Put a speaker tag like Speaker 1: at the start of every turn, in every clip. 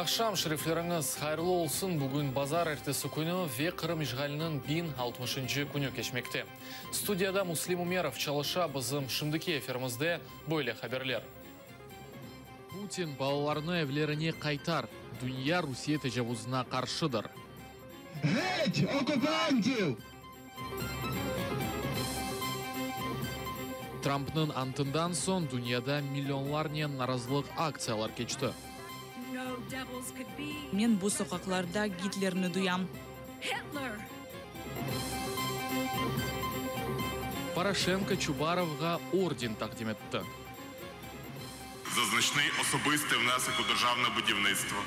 Speaker 1: Aqşam şerifleriñiz hayırlı olsun! Bugün bazar ertesi künü ve Qırım işğaliniñ 1060-ıncı künü keçmekte. Studiyada Müslim Ümerov çalışa, bizim şimdiki efirimizde böyle haberler. Putin, balalarnı evlerine qaytar, dünya Rusiye tecavuzına qarşıdır.
Speaker 2: Ğet okkupantiv!
Speaker 1: Trampnıñ antından soñ dünyada millionlarnen narazılıq aktsiyalar keçti.
Speaker 3: Men bu soqaqlarda Gitlerni duyam.
Speaker 1: Poroşenko Çubarovğa orden taqdim etti.
Speaker 4: За значний особистий внесок у державне будівництво.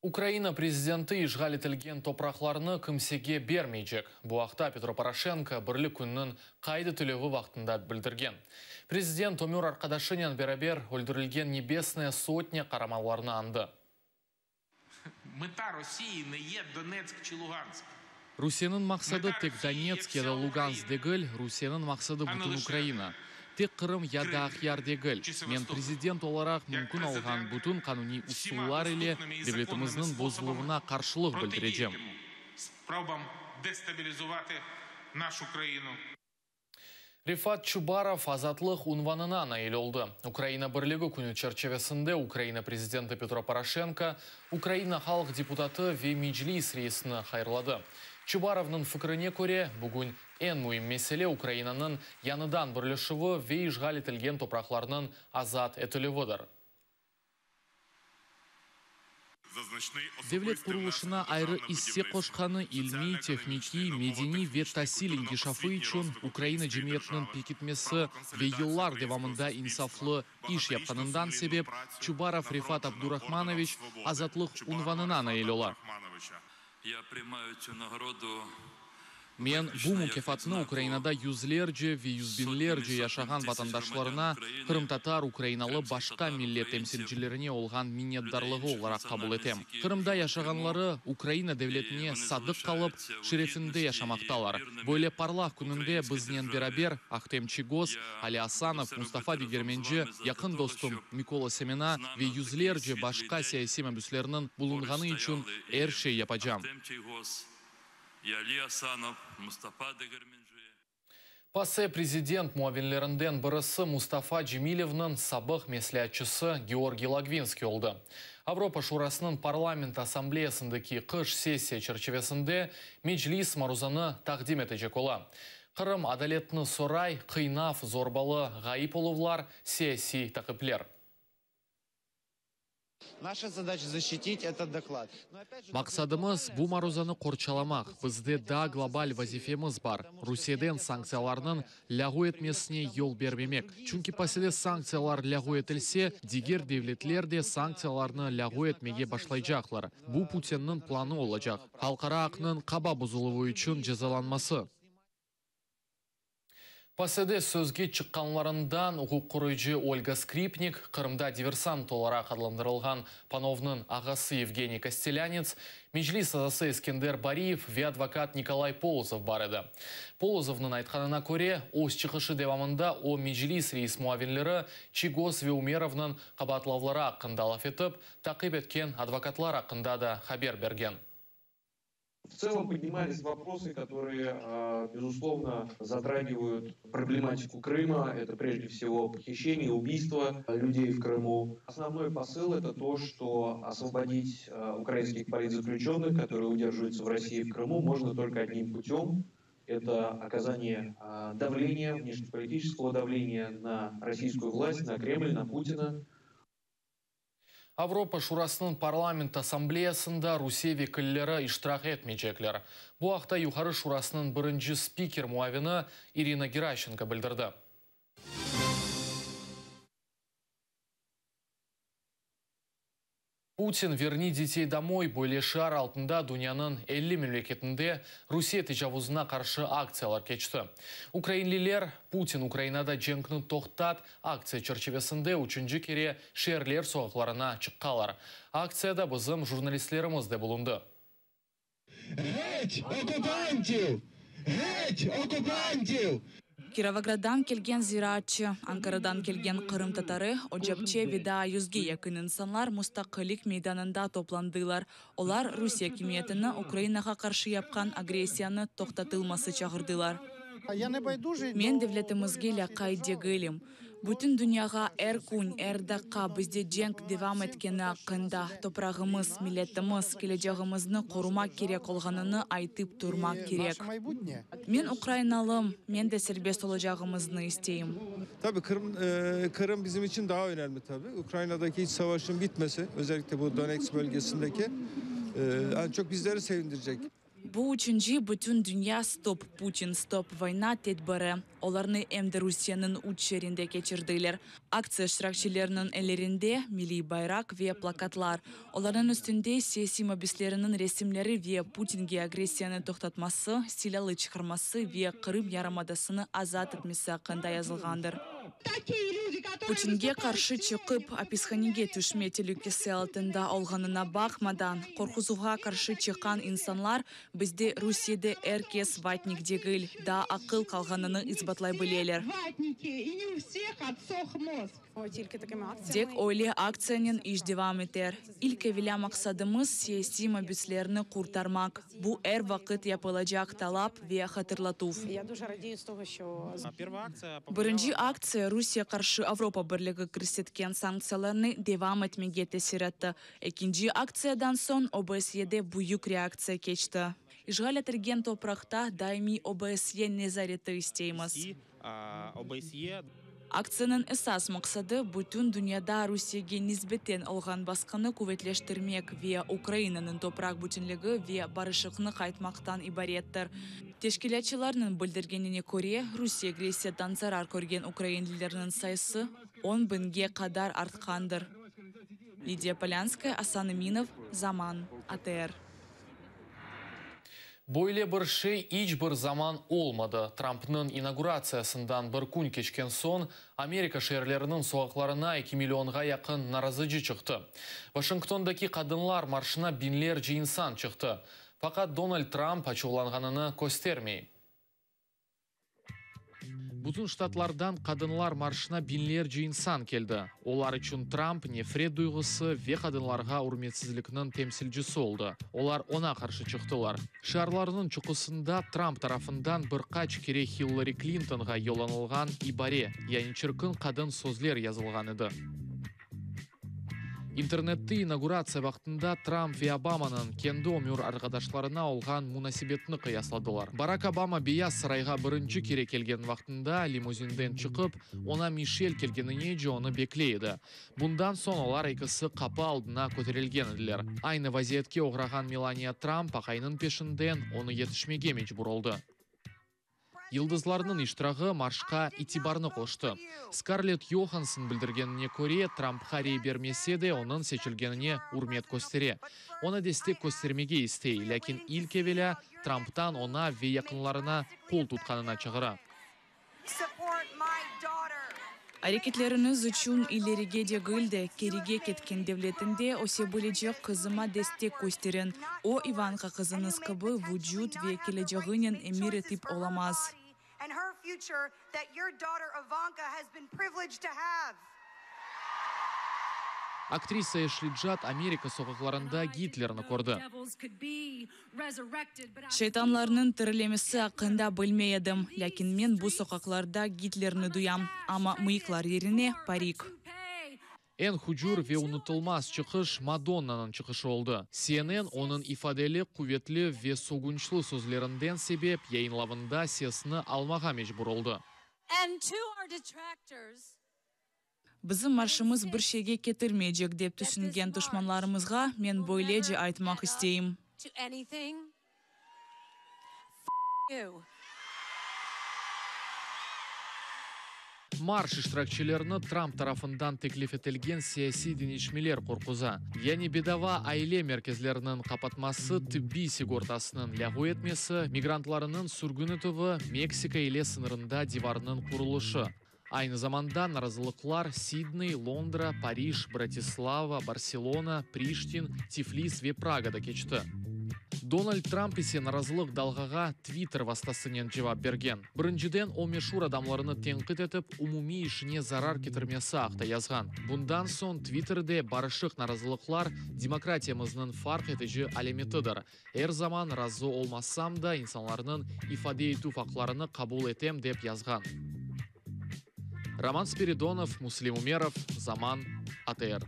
Speaker 1: Ukraina prezidenti işğal etilgen topraqlarnı kimsege bermeycek. Bu aqta Petro Poroşenko Birlik kününiñ qayd etilüvi vaqtında bildirgen. Prezident ömür arqadaşınen beraber öldürilgen Nebesnaya sotnâ qaramanlarını añdı.
Speaker 5: Meta Rosii ne ye Donetsk çı Lugansk.
Speaker 1: Rusiyeniñ maqsadı tek Donetsk ya da Lugansk degil, Rusiyeniñ maqsadı bütün Ukraina. Tek Qırım ya da Aqyar degil. Men prezident olaraq mümkün olğan bütün qanuniy usullar ile devletimizniñ bozuluvına qarşılıq bildirecem. Refat Çubarov azatlıq unvanına nail oldı. Ukraina Birligi künü çerçivesinde Ukraina prezidenti Petro Poroşenko Ukraina halq deputatı ve Meclis reisini hayırladı. Çubarovnıñ fikrine köre, bugün eñ müim mesele Ukrainanıñ yañıdan birleşüvi ve işğal etilgen topraqlarnıñ azat etilüvidir. Devlet qurulışına ayrı isse qoşqanı ilmiy, tehnikiy, medeniy ve tasil inkişafı içün Ukraina cemiyetiniñ pekitmesi ve yıllar devamında insaflı iş yapqanından sebep Çubarov Refat Abdurahmanoviç azatlıq unvanına nail ola. Men bu mukâfatnı Ukrainada yüzlerce ve yüzbiñlerce yaşağan vatandaşlarına, qırımtatar, ukrainalı, başqa millet temsilcilerine olğan minnetdarlığı olaraq qabul etem. Qırımda yaşağanları Ukraina devletine sadıq qalıp, şerefinde yaşamaqtalar. Böyle parlaq kününde biznen beraber Ahtem Çiygoz, Ali Asanov, Mustafa Degermenci, yaqın dostum Mikola Semena ve yüzlerce başqa siyasiy mabüslerniñ bulunğanı içün er şey yapacam. PASE prezident muavinlerinden birisi Mustafa Cemilevniñ sabıq mesleatçısı Georgiy Logvinskiy oldı. Avropa Şurasınıñ Parlament Assambleyasındaki qış sessiya çerçivesinde Meclis maruzanı taqdim etecek ola. Qırım adaletni soray, qıynav, zorbalı ğayıp oluvlar, siyasiy taqipler. Maqsadımız, bu maruzanı qorçalamaq. Bizde daa global vazifemiz bar, Rusiyeden sanktsiyalarnıñ lâğu etmesine yol bermemek. Çünki PASEde sanktsiyalar lâğu etilse, diger devletler de sanktsiyalarnı lâğu etmege başlaycaqlar. Bu Putinniñ planı olacaq, halqara aqnıñ qaba bozuluvı içün cezalanması. PASEde sözge çıqqanlarından uquq qoruyıcı Olga Skripnik, Qırımda diversant olaraq adlandırılğan Panovnıñ ağası Yevgeniy Kostelânets, Meclis azası Eskender Bariyev ve advokat Nikolay Polozov bar edi. Polozovnıñ aytqanına köre, öz çıqışı devamında o Meclis reis muavinleri Çiygoz ve Umerovnıñ qabaatlavları aqqında laf etip, taqip etken advokatlar aqqında da haber bergen.
Speaker 6: В целом поднимались вопросы, которые, безусловно, затрагивают проблематику Крыма. Это прежде всего похищение, убийство людей в Крыму. Основной посыл это то, что освободить украинских политзаключенных, которые удерживаются в России в Крыму, можно только одним путем. Это оказание давления, внешнеполитического давления на российскую власть, на Кремль, на Путина.
Speaker 1: Avropa Şurasınıñ Parlament Assambleyasında Rusiye vekilleri iştirak etmeycekler. Bu aqta Yuqarı Şurasınıñ birinci spiker muavini İrina Geraşenko bildirdi. Putin, verni detey domoy böyle şiar altında dünyanıñ 50 memleketinde Rusiye tecavuzına qarşı aktsiyalar keçti. Ukrainliler Putin, Ukrainada cenkni toqtat aktsiya çerçivesinde üçünci kere şeerler soqaqlarına çıqqalar. Aktsiyada bizim jurnalistlerimiz de bulundı.
Speaker 2: Ğet okkupantiv! Ğet okkupantiv!
Speaker 3: Kirovograddan kelgen ziraatçı, Ankaradan kelgen qırımtatarı, ocapçe ve daa yüzge yaqın insanlar Mustaqillik meydanında toplandılar. Olar Rusiye akimiyetini Ukrainağa qarşı yapqan agressiyanı toqtatılması çağırdılar. Men devletimizge lâqayt degilim. Bütün dünyağa er kün, er daqqa bizde cenk devam etkeni aqqında, toprağımız, milletimiz, kelecegimizni qorumaq kerek olğanını aytıp turmaq kerek. Men ukrainalım, men de serbest olacağımıznı isteyim.
Speaker 7: Tabii Qırım, Qırım bizim içün daa önemli tabii. Ukrainadaki iç savaşın bitmesi, özellikle bu Donetsk bölgesindeki, en çok bizleri sevindirecek.
Speaker 3: Bu üçünci Bütündünya Stop Putin, stop voyna tedbiri. Olarnı em de Rusiyeniñ üç şeerinde keçirdiler. Aktsiya iştirakçileriniñ ellerinde milliy bayraq ve plakatlar. Olarnıñ üstünde siyasiy mabüsleriniñ resimleri ve Putinge agressiyanı toqtatması, silâlı çıqarması ve Qırım yarımadasını azat etmesi aqqında yazılğandır. Putinge qarşı çıqıp, apishanege tüşme telükesi altında olğanına baqmadan, qorquzuvğa qarşı çıqqan insanlar bizde Rusiyede er kes vatnik degil, daa aqıl qalğanını isbatlay bileler. Tek öyle aktsiyanen iş devam eter. İlk evelâ maqsadımız, siyasiy mabüslerni qurtarmaq. Bu er vaqıt yapılacaq talap ve hatırlatuv. Birinci aktsiya Rusiye qarşı Avropa Birligi kirsetken sanktsiyalarnı devam etmege tesir etti. Ekinci aktsiyadan soñ OBSYede büyük reaktsiya keçti. İşğal etilgen topraqta daimiy OBSYe nezareti isteymiz. Aktsiyanıñ esas maqsadı, bütün dünyada Rusiyege nisbeten olğan basqını quvetleştirmek ve Ukrainanıñ topraq bütünligi ve barışıqnı qaytmaqtan ibarettir. Teşkilâtçılarnıñ bildirgenine köre, Rusiye agressiyadan zarar körgen ukrainlilerniñ sayısı on biñge qadar artqandır. Lidiya Polânskaya, Asan Eminov, Zaman, ATR.
Speaker 1: Böyle bir şey iç bir zaman olmadı. Trampnıñ inauguratsiyasından bir kün keçken soñ, Amerika şeerleriniñ soqaqlarına eki millionğa yaqın narazıcı çıqtı. Vaşingtondaki Qadınlar marşına biñlerce insan çıqtı. Faqat Donald Tramp açuvlanğanını köstermey. Bütün ştatlardan Qadınlar marşına biñlerce insan keldi. Olar içün Tramp nefret duyğusı ve qadınlarğa ürmetsizlikniñ temsilcisi oldı. Olar oña qarşı çıqtılar. Şiarlarnıñ çoqusında Tramp tarafından bir qaç kere Hillari Klintonğa yollanılğan ibare, yani çirkin qadın sözler yazılğan edi. İnternette inauguratsiya vaqtında Tramp ve Obamanıñ kendi ömür arqadaşlarına olğan munasebetini qıyasladılar. Barak Obama Beyaz sarayğa birinci kere kelgen vaqtında limuzinden çıqıp, oña Mişel kelgeninece onı bekley edi. Bundan soñ olar ekisi qapı aldına köterilgen ediler. Aynı vaziyetke oğrağan Melaniya Tramp aqayınıñ peşinden onı yetişmege mecbur oldı. Yıldızlarnıñ iştirağı marşqa itibarnı qoştı. Skarlett Yohansson bildirgenine köre, Trampqa rey bermese de, onıñ seçilgenine ürmet köstere. Oña destek köstermege istey, lâkin ilk evelâ Tramptan oña ve yaqınlarına qol tutqanına çağıra.
Speaker 3: Areketleriñiz içün ilerige degil de, kerige ketken devletinde öse bilecek qızıma destek kösteriñ. O, İvanka qızıñız kibi vucut ve keleceginen emir etip olamaz.
Speaker 1: Aktrisa Eşli Cad Amerika soqaqlarında Gitlerni kördi.
Speaker 3: Şeytanlarnıñ tirilemesi aqqında bilmey edim, lâkin men bu soqaqlarda Gitlerni duyam, amma mıyıqlar yerine parik.
Speaker 1: Eñ hucur ve unutılmaz çıqış Madonnanıñ çıqışı oldı. CNN onıñ ifadeli, quvetli ve sögünçli sözlerinden sebep yayınlavında sesni almağa mecbur oldı.
Speaker 3: Bizim marşımız bir şeyge ketirmeycek dep tüşüngen duşmanlarımızğa men böylece aytmaq isteyim.
Speaker 1: Marş iştirakçilerini Tramp tarafından teklif etilgen siyasiy deñişmeler qorquza, yani bedava aile merkezleriniñ qapatması, tibbiy sigortasınıñ lâğu etmesi, migrantlarınıñ sürgün etüvi, Meksika ile sıñırında divarnıñ qurulışı. Aynı zamanda narazılıqlar Sidney, Londra, Parij, Bratislava, Barselona, Priştin, Tiflis ve Pragada keçti. Donald Trump ise narazılıq dalğağa Twitter vastasınen cevap bergen. Birinciden o meşur adamlarını tenqit etip, umumiy işine zarar ketirmesi aqta yazğan. Bundan soñ Twitterde barışıq narazılıqlar demokratiyamıznıñ farq etici alâmetidir. Er zaman razı olmasam da, insanlarnıñ ifade etüv aqlarını qabul etem dep yazğan. Roman Spiridonov, Muslim Umerov, Zaman, ATR.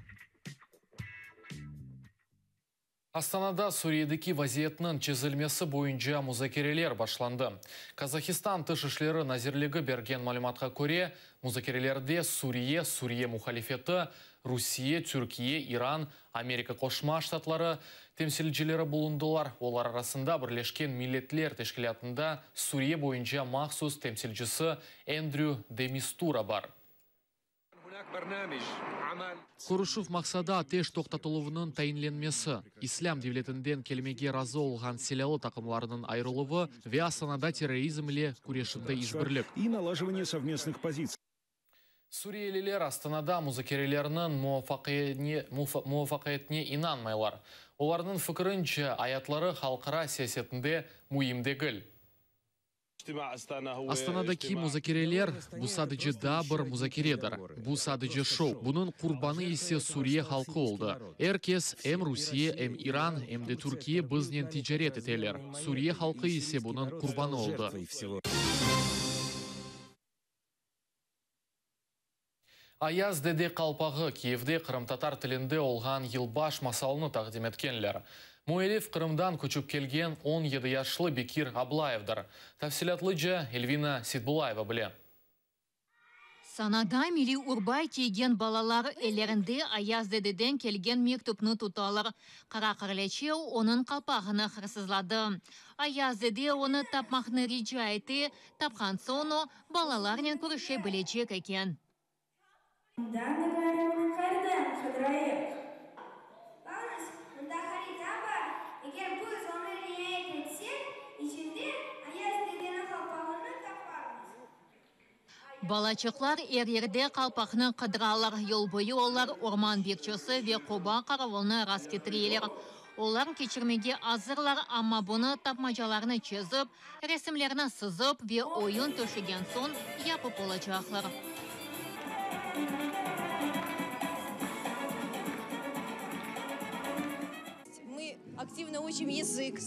Speaker 1: Astanada Suriyedeki vaziyetniñ çezilmesi boyunca muzakereler başlandı. Qazahistan Tış işleri nazirligi bergen malümatqa köre, muzakerelerde Suriye, Suriye muhalifeti, Rusiye, Türkiye, İran, Amerika Qoşma Ştatları temsilcileri bulundılar. Olar arasında Birleşken Milletler Teşkilâtında Suriye boyunca mahsus temsilcisi Endrü de Mistura bar. Körüşüv maqsadı ateş toqtatıluvınıñ tayinlenmesi, İslâm devletinden kelmege razı olğan silâlı taqımlarnıñ ayırıluvı ve Astanada terrorizm ile küreşinde işbirlik. Suriyeliler Astanada muzakerelerniñ muvafaqiyetine inanmaylar. Olarnıñ fikirince, ayatları halqara siyasetinde müim degil. Astanadaki muzakereler, bu sadece daa bir muzakeredir. Bu sadece şou. Bunıñ qurbanı ise Suriye halqı oldı. Er kes, em Rusiye, em İran, em de Türkiye biznen ticaret eteler. Suriye halqı ise bunıñ qurbanı oldı. Ayaz dede qalpağı, Kiyevde qırımtatar tilinde olğan yılbaş masalını taqdim etkenler. Müellif Qırımdan köçip kelgen 17 yaşlı Bekir Ablayevdir. Tafsilâtlıca Elvina Seitbullayeva bile.
Speaker 8: Sanada milliy urba kiygen balalar ellerinde Ayaz dededen kelgen mektüpni tutalar. Qara qırleçe onıñ qalpağını hırsızladı. Ayaz dede onı tapmaqnı rica ete, tapqan soñ o, balalarnen körüşe bilecek eken.
Speaker 9: Mından da ğayrı onı qayerden qıdırayıq? Baqıñız, mında harita bar. Eger biz onı riayet etsek, içinde Ayaz dedeniñ qalpağını taparmız.
Speaker 8: Balaçıqlar er yerde qalpaqnı qıdıralar. Yol boyu olar orman bekçisi ve qoba qaravulnı rastketireler. Olar keçirmege azırlar, amma bunı tapmacalarnı çezip, resimlerni sızıp ve oyun töşegen soñ yapıp olacaqlar.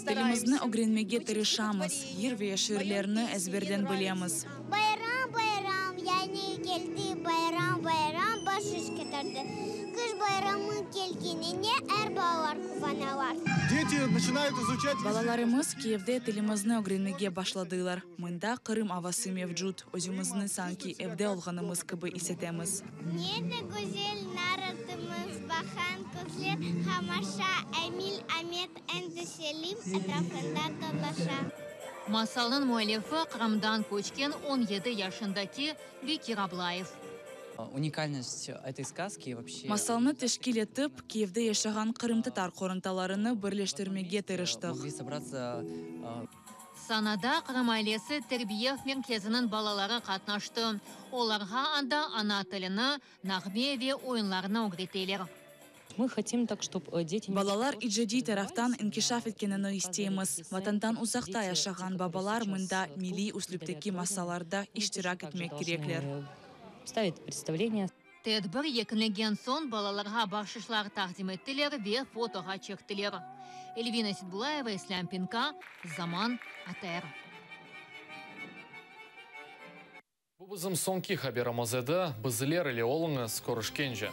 Speaker 3: Tilimizni ögrenmege tırışamız, yır ve şiirlerni ezberden bilemiz.
Speaker 9: Bayram, bayram, yani keldi bayram, bayram, baş iş ketirdi. Qış bayramı kelgenine er balalar quvanalar.
Speaker 2: Deti naçinayut izuçat язık.
Speaker 3: Balalarımız Kiyevde tilimizni ögrenmege başladılar. Mında Qırım avası mevcut, özümizni sanki evde olğanımız kibi is etemiz.
Speaker 9: Ne de güzel nar atımız, Baqan közler qamaşa, Emil, Amet, endi Selim Etrafında dolaşa.
Speaker 8: Masalnıñ müellifi Qırımdan köçken 17 yaşındaki Bekir Ablayev.
Speaker 10: Уникальность этой сказки вообще...
Speaker 3: Masalnı teşkil etip, Kiyevde yaşağan qırımtatar qorantalarını birleştirmege tırıştıq.
Speaker 10: Могли собраться
Speaker 8: Sanada Qırım ailesi terbiye merkeziniñ balaları qatnaştı. Olarğa anda ana tilini, nağme ve oyunlarnı ögreteler.
Speaker 11: Мы хотим так, чтобы дети...
Speaker 3: Balalar icadiy taraftan inkişaf etkenini isteymiz. Vatandan uzaqta yaşağan babalar mında milliy üslüpteki masallarda iştirak etmek kerekler.
Speaker 11: Ставить представление.
Speaker 8: Tedbir yekünlengen soñ balalarğa bahşışlar taqdim ettiler ve fotoğa çektiler. Elvina Seitbullayeva, İslâm Pinka, Zaman, ATR.
Speaker 1: Bu bizim soñki haberimiz edi. Bizler ile oluñız, körüşkence.